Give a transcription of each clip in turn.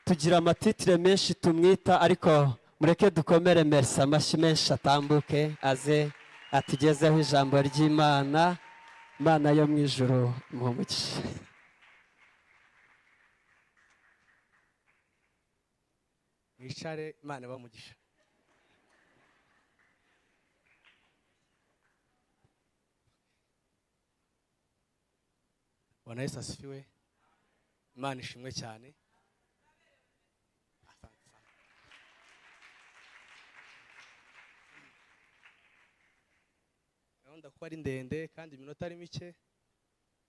Tugira amatitire menshi tumwita, ariko mureke dukomere Merci amashyi menshi, atambuke aze atugezeho ijambo ry'Imana. Imana yo mu ijuru imuhe umugisha. Mwicare, Imana ibahe umugisha. Bwana Yesu asifiwe. Imana ishimwe cyane. Asante sana. Gahunda kuko ari ndende kandi iminota ari mike,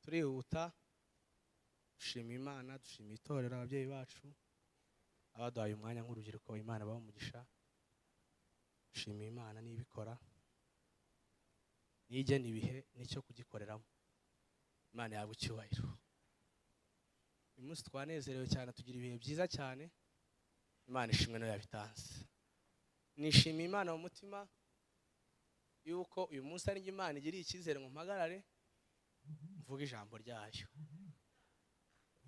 turihuta. Dushima Imana, dushima itorero, ababyeyi bacu abaduhaye umwanya nk'urubyiruko. Imana ibahe umugisha. Dushima Imana n'ibikora, nigena ibihe n'icyo kugikoreramo. Imana yawe icyubahiro. Uyu munsi twanezerewe cyane, tugira ibihe byiza cyane. Imana ishimwe nayo yabitanze. Nishimiye Imana mu mutima yuko uyu munsi ari njye Imana igiriye icyizere ngo mpagarare mvuge ijambo ryayo.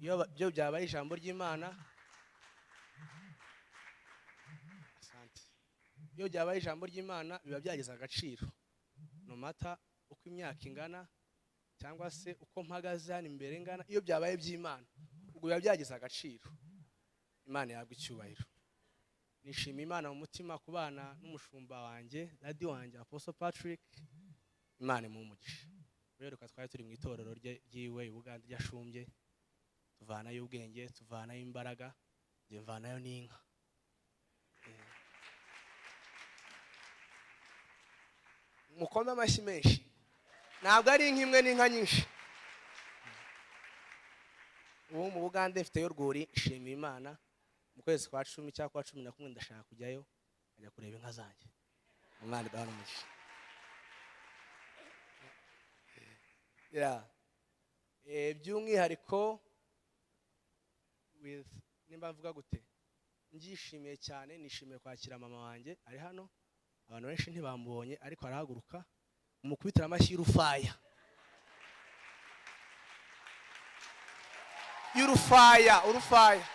Iyo byo byabaye ijambo ry'Imana, asante. Iyo byabaye ijambo ry'Imana biba byagize agaciro. No mata uko imyaka ingana cyangwa se uko mpagaze hano imbere ngana, iyo byabaye by'Imana ubwo biba byagize agaciro. Imana yabwa icyubahiro. Nishimiye Imana mu mutima kubana n'umushumba wanjye, dadi wanjye Apostle Patrick. Imana imuhe umugisha. Rero twari turi mu itorero ryiwe i Bugande ryashumbye, tuvanayo ubwenge, tuvanayo imbaraga, njye mvanayo n'inka. Mukome amashyi menshi. Ntabwo ari inka imwe, n'inka nyinshi. Ubu mu Bugande mfiteyo urwuri, nshimiye Imana. Mu kwezi kwa 10 cyangwa kwa 11 ndashaka kujyayo, nkajya kureba inka zanjye. Imana ibahe umugisha. By'umwihariko with nimba mvuga gute, ngishimiye cyane, nishimiye kwakira mama wanjye ari hano. Abantu benshi ntibamubonye ariko arahaguruka, mumukubitira amashyi y'urufaya. Y'urufaya, urufaya.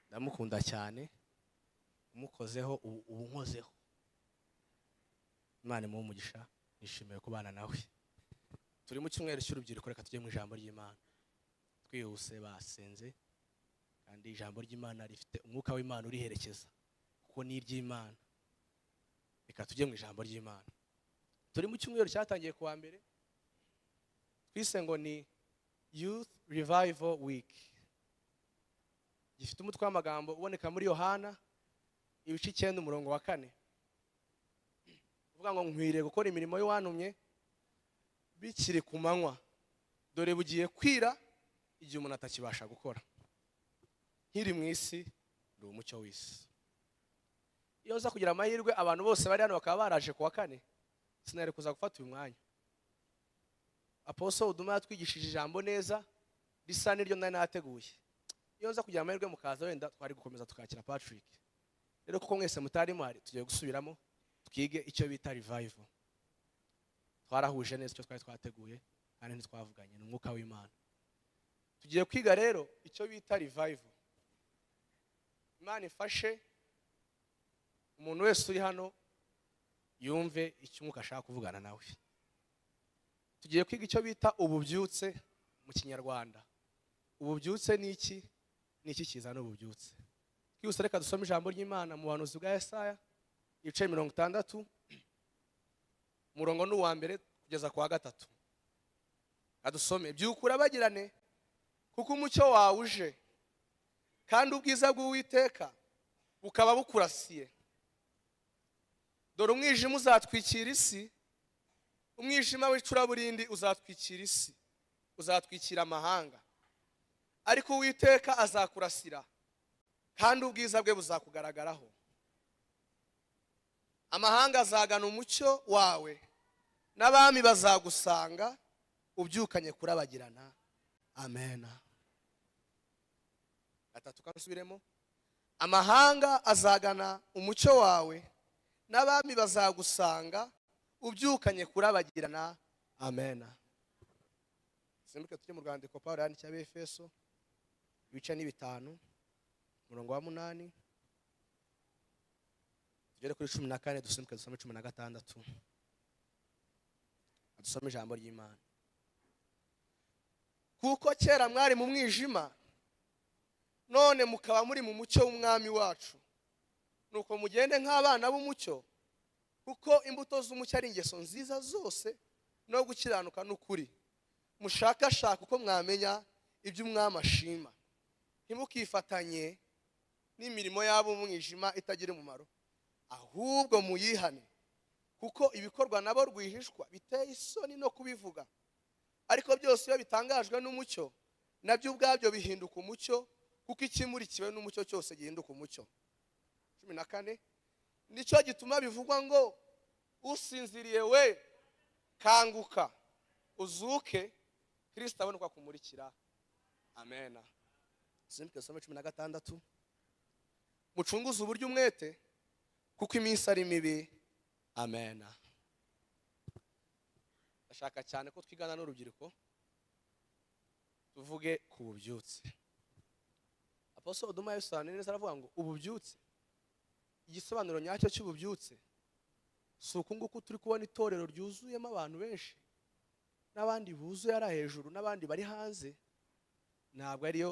Ndamukunda cyane, umukozeho ubu nkozeho. Imana imuhe umugisha, nishimiye kubana nawe. Turi mu cyumweru cy'urubyiruko, reka tujye mu ijambo ry'Imana. Twihuse, basenze, kandi ijambo ry'Imana rifite umwuka w'Imana uriherekeza kuko ni iry'Imana. Reka tujye mu ijambo ry'Imana. Turi mu cyumweru cyatangiye kuwa mbere, twise ngo ni Youth Revival Week. Gifite umutwe w'amagambo uboneka muri Yohana ibice 9 umurongo wa 4, uvuga ngo nkwiriye gukora imirimo y'uwantumye bikiri ku manywa, dore bugiye kwira igihe umuntu atakibasha gukora. Nkiri mu isi ndi umucyo w'isi. Iyo nza kugira amahirwe abantu bose bari hano bakaba baraje kuwa 4, sinari kuza gufata uyu mwanya. Apostle Uduma yatwigishije ijambo neza risa n'iryo nari nateguye. Iyo nza kugira amahirwe mukaza, wenda twari gukomeza tukakira Patrick. Rero kuko mwese mutari muhari, tugiye gusubiramo twige icyo bita revival. Twarahuje neza icyo twari twateguye kandi ntitwavuganye, ni umwuka w'Imana. Tugiye kwiga rero icyo bita revival. Imana ifashe umuntu wese uri hano yumve icyo umwuka ashaka kuvugana nawe. Tugiye kwiga icyo bita ububyutse mu Kinyarwanda. Ububyutse ni iki? Ni iki kizana ububyutse? Twihuse reka dusome ijambo ry'Imana mu buhanuzi bwa Yesaya ibice 60, umurongo ni uwa mbere kugeza ku wa 3. Adusome. Byukura bagirane kuko umucyo wawe uje, kandi ubwiza bw'Uwiteka bukaba bukurasiye. Dore umwijima uzatwikira isi, umwijima w'icuraburindi uzatwikira isi, uzatwikira amahanga. Ariko Uwiteka azakurasira, kandi ubwiza bwe buzakugaragaraho. Amahanga azagana umucyo wawe, n'abami bazagusanga ubyukanye kurabagirana. Amen. Gatatu kasubiremo. Amahanga azagana umucyo wawe, n'abami bazagusanga ubyukanye kurabagirana. Amen. Simbuke tujye mu rwandiko Pawulo yandikiye Abefeso, ibice ni 5, umurongo wa 8 tugere kuri 14, dusimbuke dusome 16, dusome ijambo ry'Imana. Kuko kera mwari mu mwijima, none mukaba muri mu mucyo w'Umwami wacu. Nuko mugende nk'abana b'umucyo, kuko imbuto z'umucyo ari ingeso nziza zose no gukiranuka n'ukuri. Mushakashaka uko mwamenya ibyo Umwami ashima, ntimukifatanye n'imirimo y'abo mwijima itagira umumaro, ahubwo muyihane, kuko ibikorwa nabo rwihishwa biteye isoni no kubivuga. Ariko byose iyo bitangajwe n'umucyo, nabyo ubwabyo bihinduka umucyo, kuko ikimurikiwe n'umucyo cyose gihinduka umucyo. 14, nicyo gituma bivugwa ngo usinziriye we kanguka uzuke, Kristo abone uko akumurikira. Amen. Simbuke dusome 16, mucunguze uburyo umwete, kuko iminsi ari mibi. Amen. Ndashaka cyane ko twigana n'urubyiruko, tuvuge ku bubyutse. Apostle Oduma yabisobanuye neza, aravuga ngo ububyutse, igisobanuro nyacyo cy'ububyutse si uku nguku turi kubona itorero ryuzuyemo abantu benshi n'abandi buzuye ari hejuru n'abandi bari hanze, ntabwo ariyo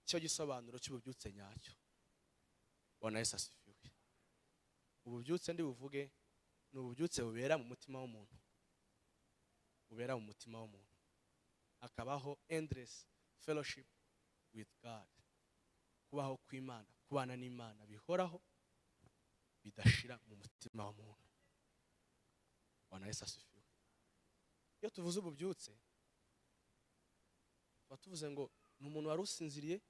cyo gisobanuro cy'ububyutse nyacyo. Bwana Yesu asifiwe. Ububyutse ndi buvuge ni ububyutse bubera mu mutima w'umuntu, bubera mu mutima w'umuntu, hakabaho endless fellowship with God, kubaho kw'Imana, kubana n'Imana bihoraho bidashira mu mutima w'umuntu. Bwana Yesu asifiwe. Iyo tuvuze ububyutse tuba tuvuze ngo ni umuntu wari usinziriye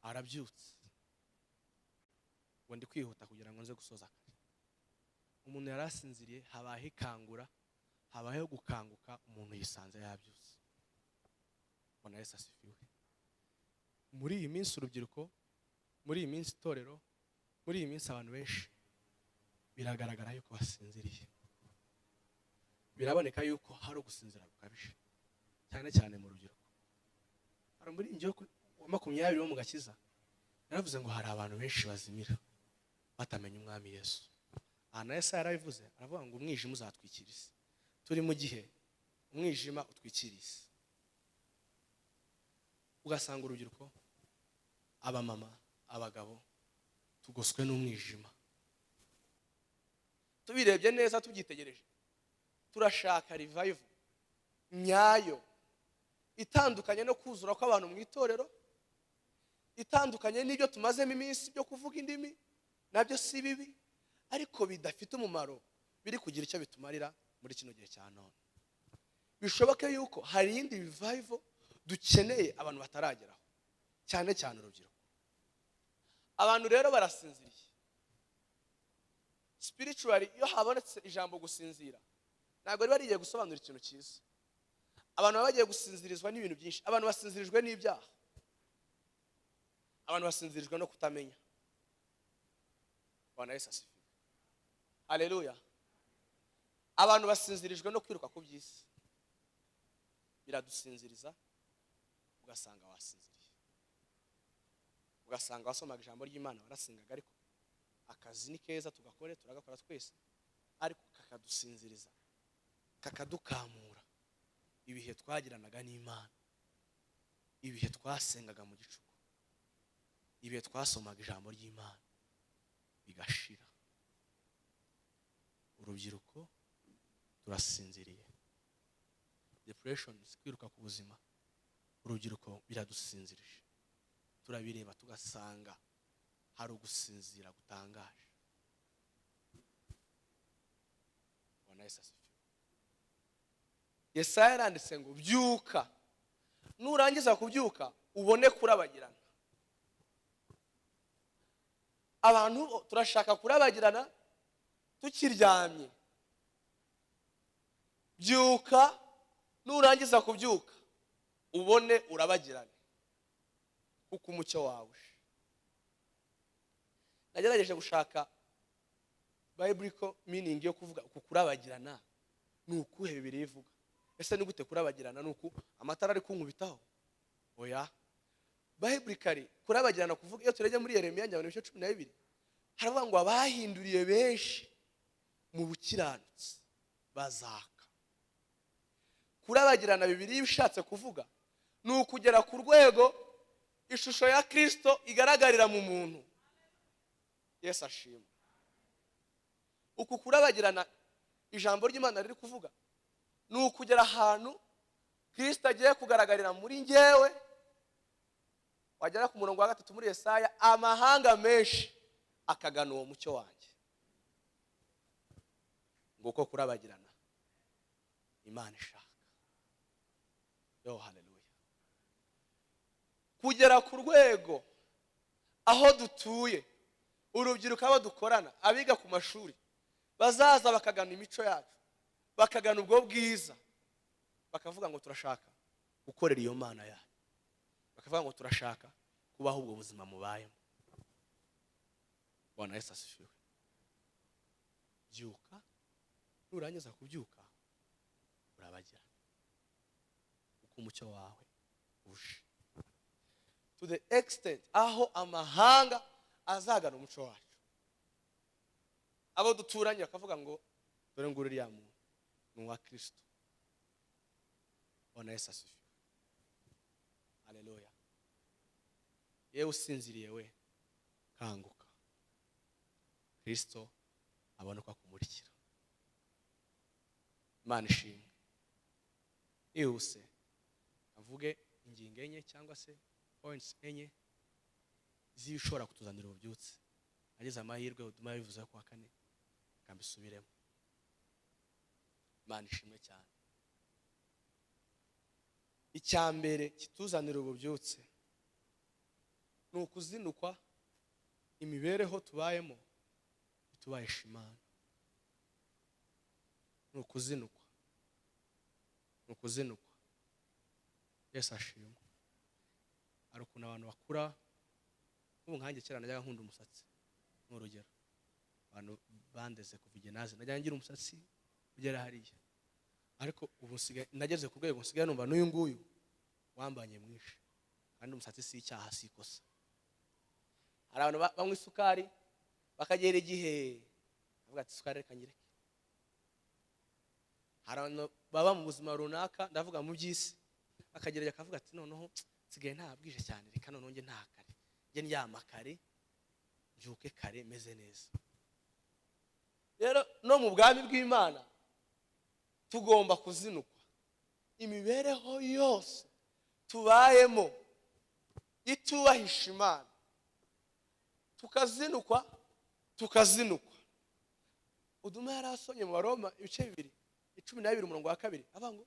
arabyutse. Ngo ndi kwihuta kugira ngo nze gusoza kare. Umuntu yari asinziriye, habaho ikangura, habaho gukanguka, umuntu yisanze yabyutse. Bwana Yesu asifiwe. Muri iyi minsi urubyiruko, muri iyi minsi itorero, muri iyi minsi abantu benshi biragaragara yuko basinziriye. Biraboneka yuko hari ugusinzira gukabije, cyane cyane mu rubyiruko. Hari muri ingiyo wa 20 wo mu gakiza yaravuze ngo hari abantu benshi bazimira batamenya Umwami Yesu. Aha na Yesaya yarabivuze, aravuga ngo umwijima uzatwikira isi. Turi mu gihe umwijima utwikira isi, ugasanga urubyiruko, abamama, abagabo tugoswe n'umwijima. Tubirebye neza, tubyitegereje, turashaka revival nyayo itandukanye no kuzura kw'abantu mu itorero, itandukanye n'ibyo tumazemo iminsi byo kuvuga indimi, nabyo si bibi ariko bidafite umumaro, biri kugira icyo bitumarira muri kino gihe cya none. Bishoboke yuko hari iyindi revival dukeneye abantu batarageraho, cyane cyane urubyiruko. Abantu rero barasinziriye spiritually. Iyo habonetse ijambo gusinzira, ntabwo riba rigiye gusobanura ikintu cyiza. Abantu baba bagiye gusinzirizwa n'ibintu byinshi. Abantu basinzirijwe n'ibyaha, abantu basinzirijwe no kutamenya. Bwana Yesu asifiwe. Haleluya. Abantu basinzirijwe no kwiruka ku by'isi, biradusinziriza, ugasanga wasinziriye, ugasanga wasomaga ijambo ry'Imana, warasengaga, ariko akazi ni keza tugakore, turagakora twese, ariko kakadusinziriza, kakadukamura ibihe twagiranaga n'Imana, ibihe twasengaga mu gicuku, ibihe twasomaga ijambo ry'Imana, bigashira. Urubyiruko turasinziriye. Depression, kwiruka ku buzima, urubyiruko biradusinzirije. Turabireba tugasanga hari ugusinzira gutangaje. Bwana Yesu asifiwe. Yesaya yaranditse ngo byuka, nurangiza kubyuka ubone kurabagirana. Abantu turashaka kurabagirana tukiryamye. Byuka, nurangiza kubyuka ubone urabagirane, kuko umucyo wawe. Nagerageje gushaka biblical meaning yo kuvuga ku kurabagirana Ni ukuhe Bibiliya ivuga? Ese ni gute kurabagirana? Ni uku amatara ari kunkubitaho? Oya, biblically kurabagirana kuvuga, iyo turebye muri Yeremiya njyana ibice 12, haravuga ngo abahinduriye benshi mu bukiranutsi bazaka. Kurabagirana Bibiliya ishatse kuvuga ni ukugera ku rwego ishusho ya Kristo igaragarira mu muntu. Yesu ashimwe. Uku kurabagirana ijambo ry'Imana riri kuvuga ni ukugera ahantu Kristo agiye kugaragarira muri njyewe. Wagera ku murongo wa 3 muri Yesaya, amahanga menshi akagana uwo mucyo wanjye. Nguko kurabagirana Imana ishaka. Yo haleluya. Kugera ku rwego aho dutuye, urubyiruko abo dukorana, abiga ku mashuri bazaza bakagana imico yacu, bakagana ubwo bwiza, bakavuga ngo turashaka gukorera iyo Mana yacu, bakavuga ngo turashaka kubaho ubwo buzima mubayemo. Bwana Yesu asifiwe. Byuka, nurangiza kubyuka urabagirana uko umucyo wawe uje, to the extent aho amahanga azagana umuco wacu, abo duturanye bakavuga ngo dore nguru uriya muntu ni uwa Kristo. Bwana Yesu asifiwe. Haleluya. Yewe usinziriye we, kanguka, Kristo abone uko akumurikira. Imana ishimwe. Ihuse avuge ingingo enye cyangwa se points enye z'ibishobora kutuzanira ububyutse. Ageze amahirwe uduma bivuze ku wa kane, kambisubiremo. Imana ishimwe cyane. Icya mbere kituzanira ububyutse ni ukuzinukwa imibereho tubayemo itubahisha Imana. Ni ukuzinukwa, ni ukuzinukwa. Yesu ashimwe. Hari ukuntu abantu bakura, nk'ubu nkanjye kera najyaga nkunda umusatsi, ni urugero. Abantu bandeze kuva igihe naze najyaga ngira umusatsi ugera hariya, ariko ubu nageze ku rwego nsigaye numva n'uyu nguyu wambanye mwinshi, kandi umusatsi si icyaha, si ikosa. Hari abantu banywa isukari bakagera igihe bavuga ati isukari reka nyireke. Hari abantu baba mu buzima runaka, ndavuga mu by'isi, bakagerageza akavuga ati noneho nsigaye ntabwije cyane, reka noneho njye nta kare, njye ndyama kare, mbyuke kare meze neza. Rero no mu bwami bw'Imana tugomba kuzinukwa imibereho yose tubayemo itubahisha Imana, tukazinukwa, tukazinukwa. Uduma yari asomye mu Baroma ibice 2 12 umurongo wa 2, avuga ngo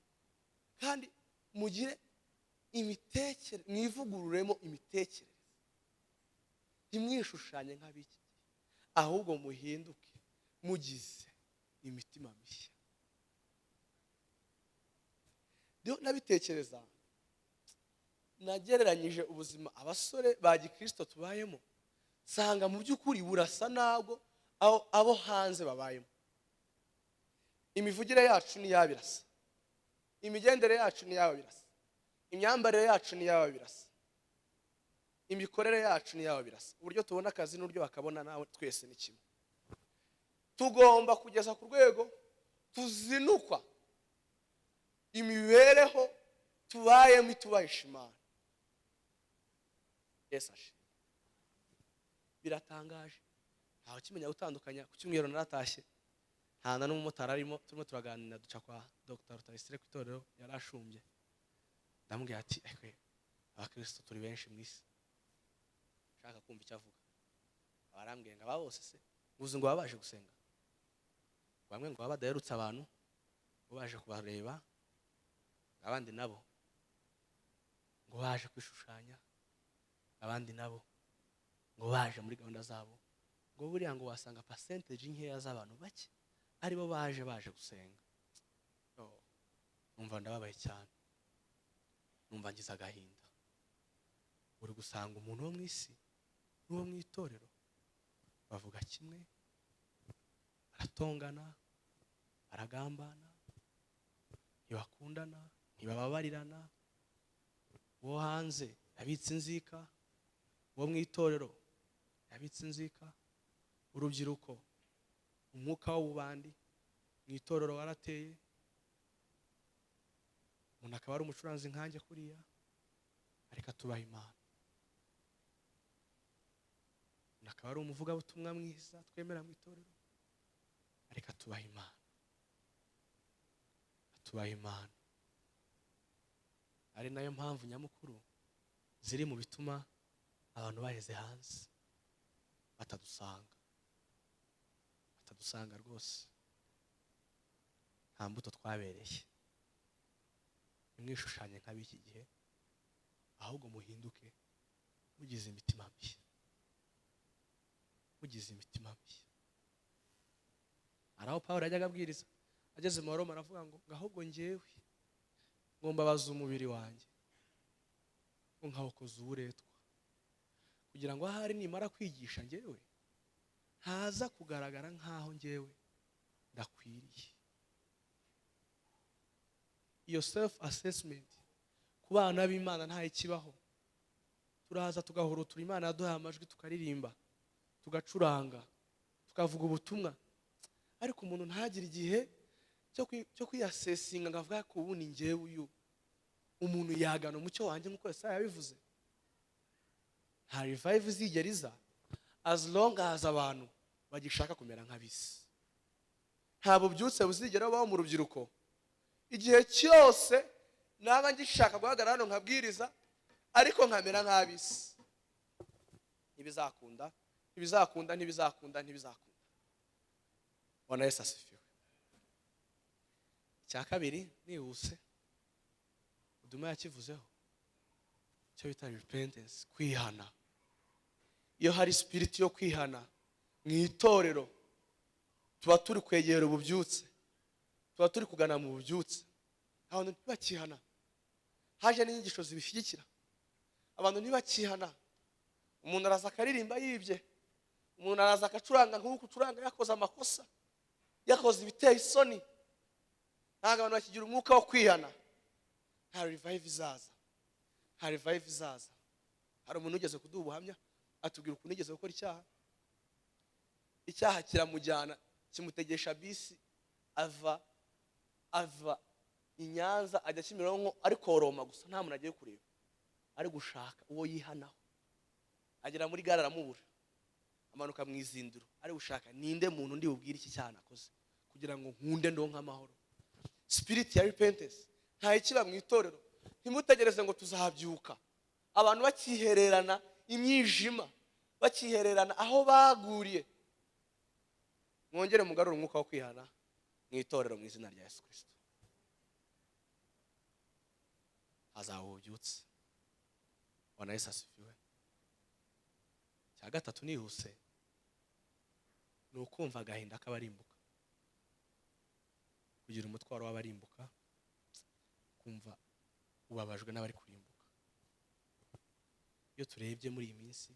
kandi mugire imitekerereze, mwivugururemo imitekerereze, ntimwishushanye nk'ab'iki gihe, ahubwo muhinduke mugize imitima mishya. Rero nabitekereza, nagereranyije ubuzima abasore ba gikristo tubayemo, nsanga mu by'ukuri burasa nabwo abo hanze babayemo. Imivugire yacu ni yabo irasa, imigendere yacu ni yabo birasa, imyambarire yacu ni yabo birasa, imikorere yacu ni yabo birasa, uburyo tubona akazi n'uburyo bakabona nawe twese ni kimwe. Tugomba kugeza ku rwego tuzinukwa imibereho tubayemo itubahisha Imana. Yesu ashimwe. Biratangaje, ntawe ukimenya gutandukanya. Ku cyumweru naratashye, nta na n'umumotari arimo, turimo turaganira, duca kwa Dr. Rutayisire ku itorero yari ashumbye. Ndamubwira ati ekwe abakristo turi benshi mu isi, nshaka kumva icyo avuga. Abarambwiye ngo aba bose se nguzi ngo baba baje gusenga, bamwe ngo baba badaherutse abantu ngo baje kubareba, abandi nabo ngo baje kwishushanya, abandi nabo ngo baje muri gahunda zabo, ngo buriya ngo wasanga percentage nkeya z'abantu bake aribo baje gusenga. Oh, numva ndababaye cyane, numva ngize agahinda. Uri gusanga umuntu wo mu isi n'uwo mu itorero bavuga kimwe, baratongana, baragambana, Ntibakundana, ntibababarirana. Uwo hanze yabitse inzika, uwo mu itorero yabitse inzika. Urubyiruko, umwuka w'ububandi mu itorero warateye. Umuntu akaba ari umucuranzi nkanjye kuriya, ariko atubaha Imana. Umuntu akaba ari umuvugabutumwa mwiza twemera mu itorero, ariko atubaha Imana. Atubaha Imana. Ari nayo mpamvu nyamukuru ziri mu bituma abantu baheze hanze batadusanga. Batadusanga rwose. Nta mbuto twabereye. Ntimwishushanye nk'ab'iki gihe, ahubwo muhinduke mugize imitima mishya. Mugize imitima mishya. Hari aho Pawulo yajyaga abwiriza ageze mu Baroma, aravuga ngo ahubwo njyewe ngo mbabaze umubiri wanjye, ngo nkawukoza uburetwa, kugira ngo ahari nimara kwigisha njyewe ntaza kugaragara nkaho njyewe ndakwiriye. Iyo self assessment ku bana b'Imana nta ikibaho. Turaza tugahurutura, Imana yaduhaye amajwi, tukaririmba, tugacuranga, tukavuga ubutumwa, ariko umuntu ntagire igihe cyo kwiyassessinga ngo avuge ko ubu ni njyewe uyu. Umuntu yagana umucyo wanjye nk'uko Yesaya yabivuze. Nta revive izigera iza as long as abantu bagishaka kumera nk'ab'isi. Nta bubyutse buzigera bubaho mu rubyiruko igihe cyose naba ngishaka guhagarara hano nkabwiriza ariko nkamera nk'ab'isi. Ntibizakunda, ntibizakunda, ntibizakunda, ntibizakunda. Bwana Yesu asifiwe. Icya kabiri nihuse, Uduma yakivuzeho, icyo bita repentance, kwihana. Iyo hari spirit yo kwihana mu itorero, tuba turi kwegera ububyutse, tuba turi kugana mu bubyutse. Abantu ntibakihana, haje n'inyigisho zibishyigikira. Abantu ntibakihana. Umuntu araza akaririmba yibye, umuntu araza agacuranga nk'uko ucuranga yakoze amakosa, yakoze ibiteye isoni. Ntabwo abantu bakigira umwuka wo kwihana. Nta revive izaza, nta revive izaza. Hari umuntu ugeze kuduha ubuhamya, atubwira ukuntu yigeze gukora icyaha. Icyaha kiramujyana, kimutegesha bisi, ava i Nyanza ajya Kimironko, ari koroma gusa, nta muntu agiye kureba, ari gushaka uwo yihanaho. Agera muri gare aramubura, amanuka mu izindiro ari gushaka ninde muntu ndi bubwire iki cyaha nakoze kugira ngo nkunde ndonke amahoro. Spirit ya repentance nta ikiba mu itorero. Ntimutegereze ngo tuzabyuka. Abantu bakihererana imyijima, bakihererana aho baguriye. Mwongere mugarure umwuka wo kwihana mu itorero mu izina rya Yesu Kristo. Hazaba ububyutse. Bwana Yesu asifiwe. Icya gatatu nihuse, ni ukumva agahinda k'abarimbuka, kugira umutwaro w'abarimbuka, kumva ubabajwe n'abari kurimbuka. Iyo turebye muri iyi minsi,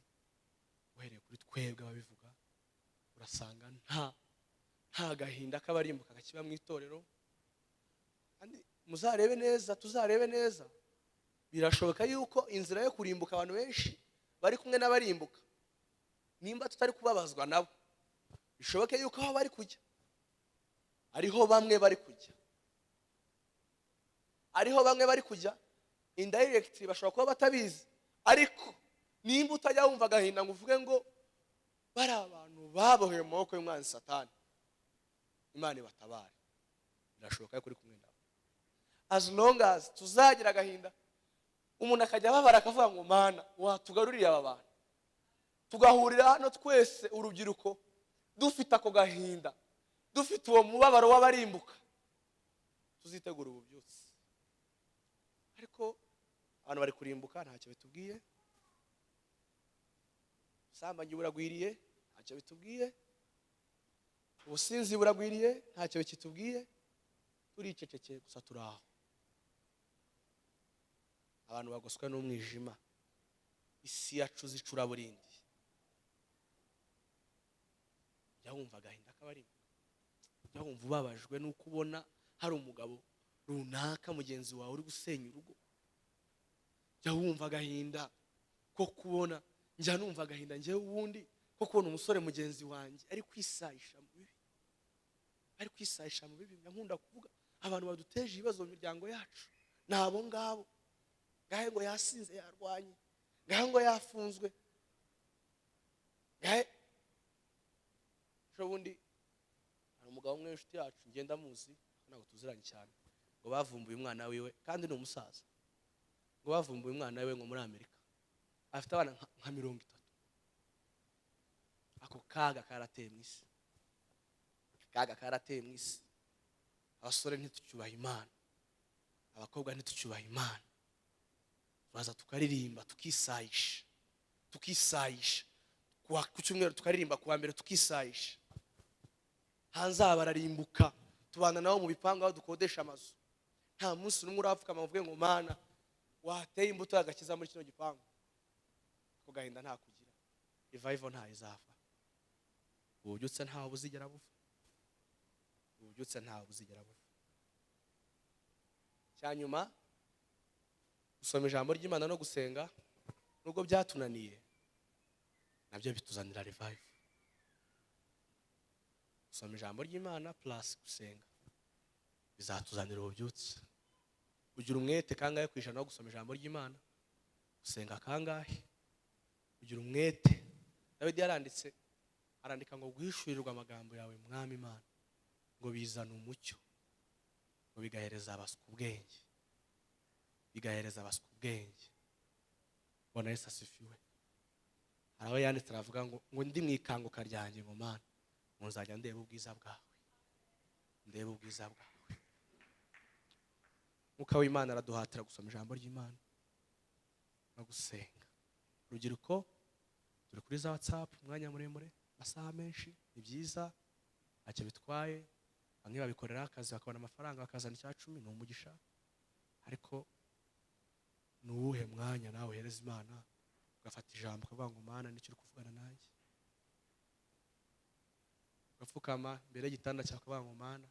uhereye kuri twebwe ababivuga, urasanga nta gahinda k'abarimbuka gakiba mu itorero. Kandi muzarebe neza, tuzarebe neza, birashoboka yuko inzira yo kurimbuka abantu benshi bari kumwe n'abarimbuka, nimba tutari kubabazwa nabo, bishoboke yuko aho bari kujya ariho bamwe bari kujya, ariho bamwe bari kujya indirectly. Bashobora kuba batabizi, ariko nimba utajya wumva agahinda ngo uvuge ngo bari abantu baboheye mu maboko y'umwanzi Satani, Imana ibatabare, birashoboka yuko uri kumwe nabo. As long as tuzagira agahinda, umuntu akajya ababara akavuga ngo Mana, watugaruriye aba bantu, tugahurira hano twese urubyiruko dufite ako gahinda, dufite uwo mubabaro w'abarimbuka, tuzitegura ububyutse. Ariko abantu bari kurimbuka ntacyo bitubwiye, ubusambanyi buragwiriye ntacyo bitubwiye, ubusinzi buragwiriye ntacyo bikitubwiye, turicecekeye gusa, turi aho. Abantu bagoswe n'umwijima, isi yacuze icuraburindi. Jya wumva agahinda k'abarimbuka, jya wumva ubabajwe n'uko ubona hari umugabo Runaka mugenzi wawe uri gusenya urugo. Jya wumva agahinda ko kubona, njya numva agahinda njyewe ubundi ko kubona umusore mugenzi wanjye ari kwisayisha mu bibi, ari kwisayisha mu bibi. Nkunda kuvuga abantu baduteje ibibazo mu miryango yacu ni abo ngabo. Ngahe ngo yasinze yarwanye, ngahe ngo yafunzwe, ngahe ejo bundi hari umugabo umwe w'inshuti yacu ngenda muzi, ntabwo tuziranye cyane, ngo bavumbuye umwana wiwe, kandi ni umusaza, ngo bavumbuye umwana wiwe ngo muri Amerika afite abana nka 30. Ako kaga karateye mu isi, kaga karateye mu isi. Abasore ntitucyubaha Imana, abakobwa ntitucyubaha Imana. Turaza tukaririmba, tukisayisha, tukisayisha ku cyumweru, tukaririmba kuwa mbere, tukisayisha. Hanze aha bararimbuka, tubana nabo mu bipangu aho dukodesha amazu. Nta munsi n'umwe urapfukama ngo uvuge ngo Mana wateye imbuto y'agakiza muri kino gipangu. Ako gahinda nta kugira. Revival ntayo izava. Ububyutse ntaho buzigera buva. Ububyutse ntaho buzigera buva. Cyanyuma, gusoma ijambo ry'Imana no gusenga, nubwo byatunaniye, nabyo bituzanira revival. Gusoma ijambo ry'Imana plus gusenga bizatuzanira ububyutse. Ugira umwete kangahe ku ijana wo gusoma ijambo ry'Imana? Gusenga kangahe? Ugira umwete. Dawidi yaranditse, arandika ngo guhishurirwa amagambo yawe Mwami Imana ngo bizana umucyo, ngo bigahereza abaswa ubwenge, bigahereza abaswa ubwenge. Bwana Yesu asifiwe. Hari aho yanditse aravuga ngo ndi mu ikanguka ryanjye ngo Mana ngo nzajya ndeba ubwiza bwawe, ndeba ubwiza bwawe. Mwuka w'Imana araduhatira gusoma ijambo ry'Imana no gusenga. Urubyiruko turi kuri za WhatsApp umwanya muremure, amasaha menshi, ni byiza, ntacyo bitwaye. Bamwe babikorera akazi bakabona amafaranga bakazana 10, ni umugisha. Ariko ni uwuhe mwanya nawe uhereza Imana ugafata ijambo ukavuga ngo Mana nicyo uri kuvugana nanjye, ugapfukama imbere y'igitanda cyawe ukavuga ngo Mana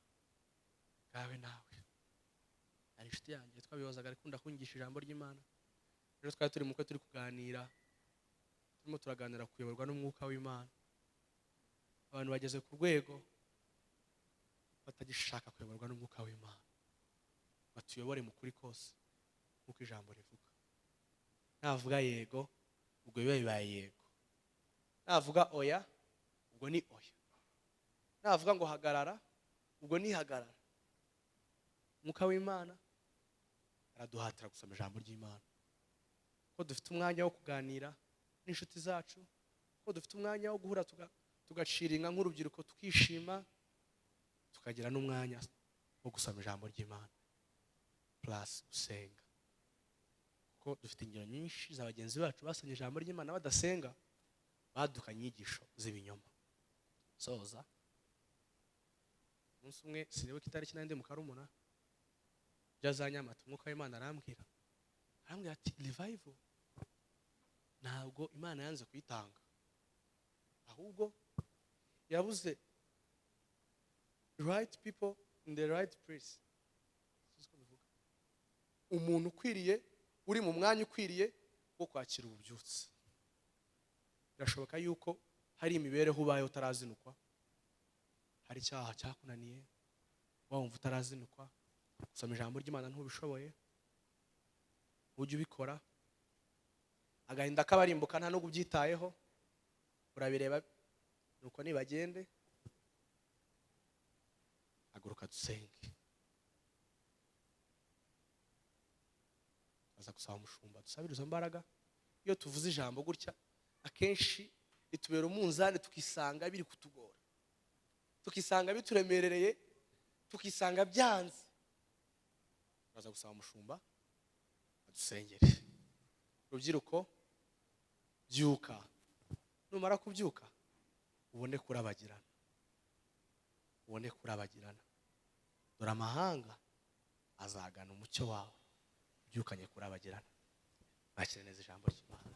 ngawe nawe. Hari inshuti yanjye twabibazaga arikunda kunyigisha ijambo ry'Imana. Rero twari turi mukwe turi kuganira, turimo turaganira kuyoborwa n'umwuka w'Imana. Abantu bageze ku rwego batagishaka kuyoborwa n'umwuka w'Imana, batuyobore mu kuri kose nk'uko ijambo rivuga. Navuga yego ubwo biba bibaye yego, navuga oya ubwo ni oya, navuga ngo hagarara ubwo ni hagarara. Umwuka w'Imana araduhatira gusoma ijambo ry'Imana, ko dufite umwanya wo kuganira n'inshuti zacu, ko dufite umwanya wo guhura tugacira inka nk'urubyiruko tukishima, tukagira n'umwanya wo gusoma ijambo ry'Imana plus gusenga. Kuko dufite ingero nyinshi za bagenzi bacu basomye ijambo ry'Imana badasenga, badukanye inyigisho z'ibinyoma. Soza umunsi umwe sinibuka itariki nari ndi mu Karumuna, bya Nyamata, umwuka w'Imana arambwira ati revival ntabwo Imana yanze kuyitanga, ahubwo yabuze right people in the right place. Umuntu ukwiriye uri mu mwanya ukwiriye wo kwakira ububyutse. Birashoboka yuko hari imibereho ubayeho utarazinukwa, hari icyaha cyakunaniye wumva utarazinukwa, gusoma ijambo ry'Imana ntubishoboye, ujye ubikora, agahinda kabarimbuka nta nubwo ubyitayeho, urabireba nuko nibagende. Haguruka dusenge. Aza gusaba umushumba dusabire izo mbaraga. Iyo tuvuze ijambo gutya akenshi ritubera umunzani, tukisanga biri kutugora, tukisanga bituremerereye, tukisanga byanze. Aza gusaba umushumba adusengere. Rubyiruko byuka, numara kubyuka ubone kurabagirana, ubone kurabagirana. Dore amahanga azagana umucyo wawe, byukanye kurabagirana. Mwakire neza ijambo ry'Imana.